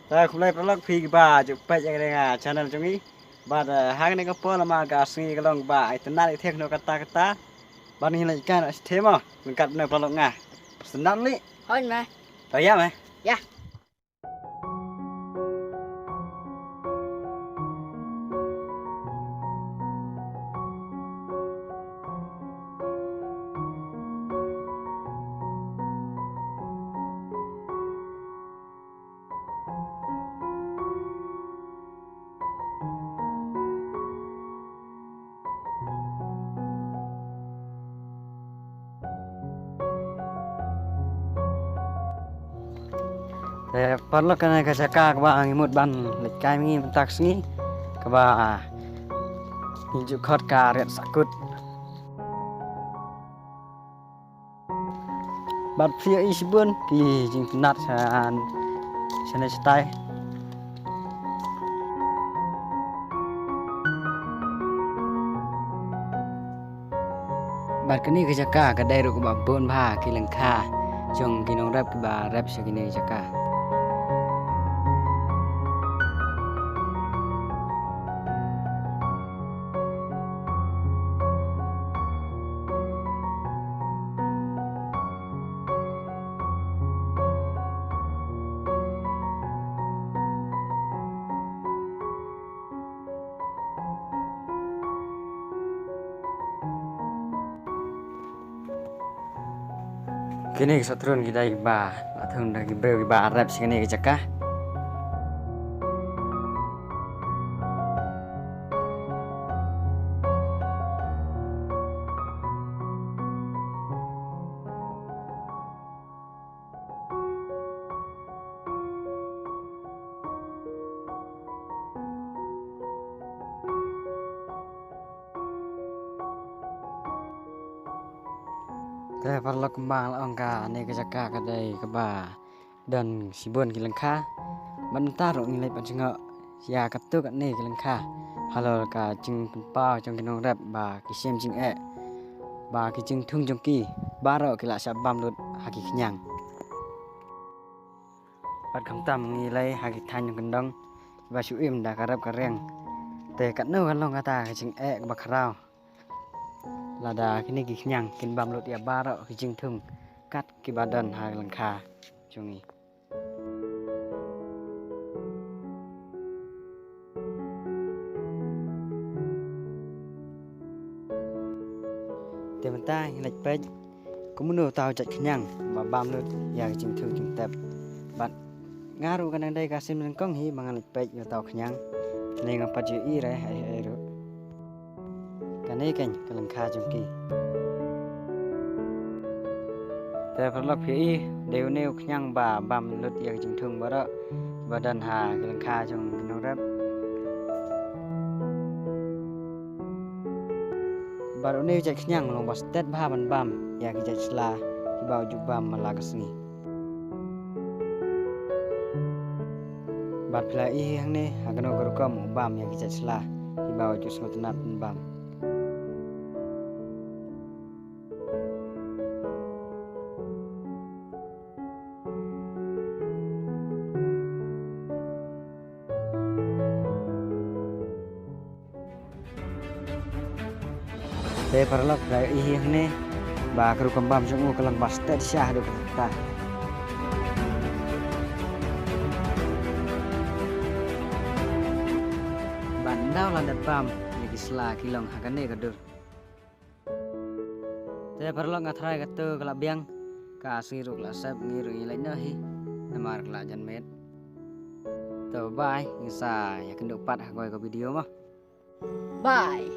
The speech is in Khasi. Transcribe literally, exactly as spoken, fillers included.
Te khublei paralok phi kiba ju peit ïa kane ka channel jong ngi. Bad, eh, ha kane ka por lama ka sngi ka long ba ai tnat ïa thik noh katta katta. Bad ngi leit kan stem mo lengkat ne paralok nga. Stem li. Hoi ma. Te ïa ma. Ïa. Te paralok kane ka jaka kaba ngi mut ban leit kai ma ngi mynta ka sngi kaba ngi ju khot ka Riat Sakut. Bad phi ïohi shibun ki jingtnat sha, shane shatai. Bad kane ka jaka ka dei ruh kaba bun bha ki lyngkha jong ki nongrep kiba rep sha kane ka jaka. Kine ki sohtrun ki dei kiba la thung da ki briew kiba rep sha kine ki jaka. Te paralok, kumba nga la ong, kane ka jaka ka dei kaba don shibun ki lyngkha. Bad mynta ruh ngi leit ban jngoh ïa katto katne ki lyngkha halor ka jingpynpaw jong ki nongrep ba ki shem jingeh, ba ki jingthung jong ki baroh ki la shah bam lut ha ki khñiang. Bad khamtam ngi leit ha ki thaiñ jong kyndong kiba shu im da ka rep ka riang. Te katno ka long kata ka jingeh kaba khraw lada kine ki khñiang kin bam lut ïa baroh ki jingthung kat kiba don ha lyngkha jong ngi. Te mynta ngi leit peit kumno uta u jait khñiang ba bam lut ïa ka jingthung jingtep. Bad nga ruh ka nang dei ka sim nyngkong hi ba ngan leit peit ïa uta u khñiang. Te nga pat ju ïohi re hai hai ruh. Kane keiñ ka lyngkha jong ki. Te paralok, phi ïohi dei une u khñiang ba bam lut ïa ka jingthung baroh ba don ha ka lyngkha jong ki nongrep. Bad une u jait khñiang u long ba stet bha ban bam ïa ki jait sla kiba u ju bam man la ka sngi. Bad phi la ïohi hangne ha kano ka rukom u bam ïa ki jait sla kiba u ju sngewtynnat ban bam. Te paralok, phi la ïohi hangne ba ka rukom bam jong u ka long ba stet sha haduh katta. Bad ynda u la dep bam ïa ki sla ki long ha kane ka dur. Te paralok, nga tharai katto ka la biang, ka sngi ruh ka la sep, ngi ruh ngi leit noh hi namar ka la jan miet. To bye, ngin sa ïakynduh pat ha kawei ka video mo. Bye.